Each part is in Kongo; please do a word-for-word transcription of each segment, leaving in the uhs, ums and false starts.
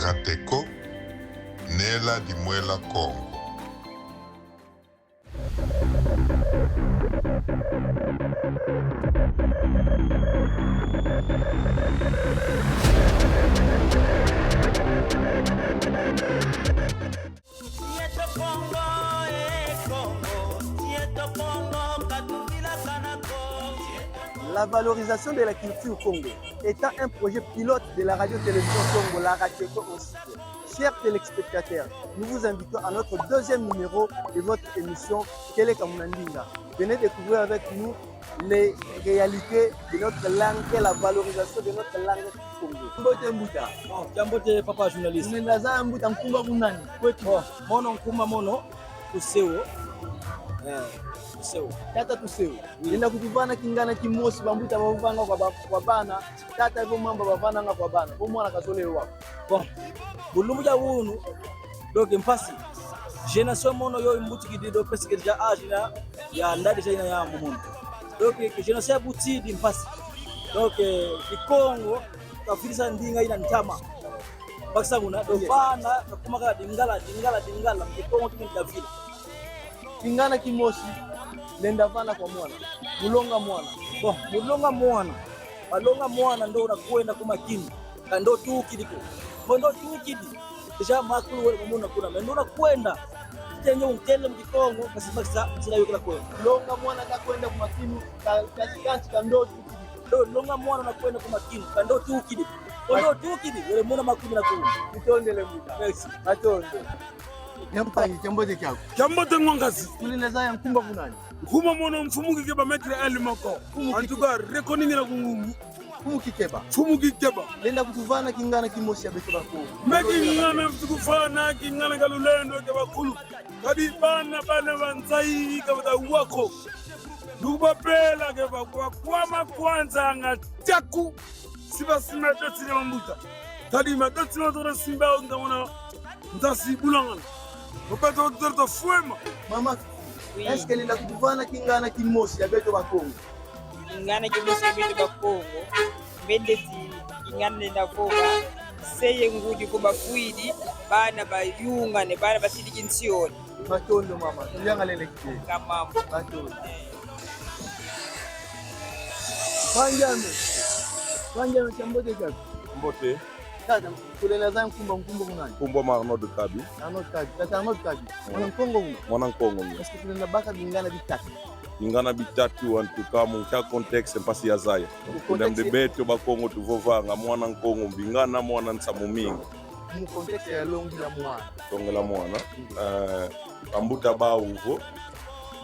Kateko, nela di mwela Kongo. Yeto Kongo, eh, Kongo, yeto Kongo, katuvilakana ko. La valorisation de la culture Kongo étant un projet pilote de la radio-télévision Kongo, la Rateko aussi. Chers téléspectateurs, nous vous invitons à notre deuxième numéro de votre émission Kieleka muna Ndinga. Venez découvrir avec nous les réalités de notre langue et la valorisation de notre langue Kongo. Mbote mbuta. Bon, kiambote papa journaliste. Nenda za mbuta, nkumbu aku nani? Kwetu. Bon, mono nkumbu mono Tuseo. Eh, Tuseo. Tata Tuseo. Oui. Lenda kutuvana kingana kimosi bambuta bavovanga kwa ba-, kwa bana. Tata, vo mamba bavananga kwa bana, vo mwana kazolele wau. Bon, mu lumbu kia wunu, donc mpasi. Génération mono yo imbutukidi, donc parce que déjà âge na ya ndadi déjà ina ya mono. Donc génération ya butidi mpasi. Donc, eh, Kikongo kavilisa ndinga ina ntama. Bakisa muna, donc, yeah, bana kakuma kaka Lingala, Lingala, Lingala, Kikongo kina kavila. Kingana kimosi lenda vana kwa mwana. Mu longa mwana. Bon, mu longa mwana. Balonga mwana ndo una kwenda ku makinu. Ka ndo tukidi ko. Vo ndo tukidi, déjà makulu wele mamona kuna. Mais ndo una kwenda, kitenye unkele mu Kikongo, kasi bakisa, sila yokela kwenda. Longa mwana ka kwenda ku makinu, ka, ka, ka, ka ndo tukidi ko. Ndo, longa mwana una kwenda ku makinu, ka ndo tukidi ko. Vo ndo tukidi, wele mona makulu na kuna. Tutondele mbuta. Merci. Matondo. Yampangi, kiambote kiaku. Kiambote ngwa nkazi. Tulenda zaya nkumbu aku nani? Nkumbu mono Mfumu Kikeba, Maître El Moko. Mfumu Kikeba. En tout cas, reconnu na Kungungu. Mfumu Kikeba. Mfumu Kikeba. Lenda kutuvana kingana kimosi ya beto Bakongo. Mais kingana tukuvana, kingana kia lulendo kia bakulu. Kadi bana, bana ba nzayi, ka bata wa ko. Lubapela ke ba kwa, kwa makwanza nga tiaku. Si basimba doti na bambuta. Kadi madoti ma tona simba nga mona. Ntasi bulangana. Papa to to to fuema. Mama, oui, est-ce que lenda kutuvana kingana kimosi ya beto Bakongo? Kingana kimosi ya beto Bakongo. Mbende ti kingana lenda vova. Seye ngudi ko bafwidi, bana bayungane, bana basidi kinsioni. Matondo mama, tuyangalele kite. Ka mama. Matondo. Pangiame. Pangiame, kiambote kiaku. Mbote. Tata, tulenda zaya nkumbu, nkumbu aku nani? Nkumbu ame Arnaud Kabi. Arnaud Kabi. Tata Arnaud Kabi. Mm. Mwana Nkongo una? Mwana Nkongo una. Est-ce que tulenda baka bingana bitatu? Bingana bitatu, en tout cas, mu nkia contexte mpasi ya zaya. Mu contexte. Kuna mbe beto Bakongo tuvovanga, mwana Nkongo mbingana, mwana nsamu mingi. Mu contexte ya longila mwana. Longila mwana. Mm. Eh, bambuta bau vo,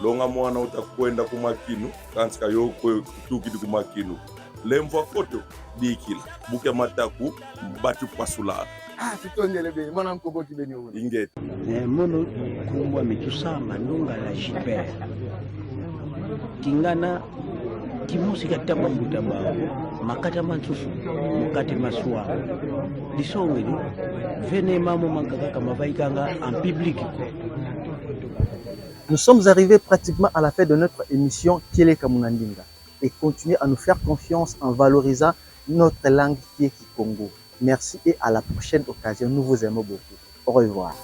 longa mwana uta kwenda ku makinu, kansi ka yo kwe tukidi ku makinu. Lemvwa koto, bikila. Bu kia mataku, batu pasula. Ah, tutondele beni, mwana Nkongo kibeni una. Ingeta. Eh, mono nkumbu ame Tusa Mandonga la Gilbert. Kingana kimosi kia tama mbuta bau, makata ma nsusu, mukate maswa. Disongele, vene mamo mankaka ka mavaikanga en public ko. Nous sommes arrivés pratiquement à la fin de notre émission Kieleka muna Ndinga. Et continuez à nous faire confiance en valorisant notre langue qui est Kikongo. Merci et à la prochaine occasion. Nous vous aimons beaucoup. Au revoir.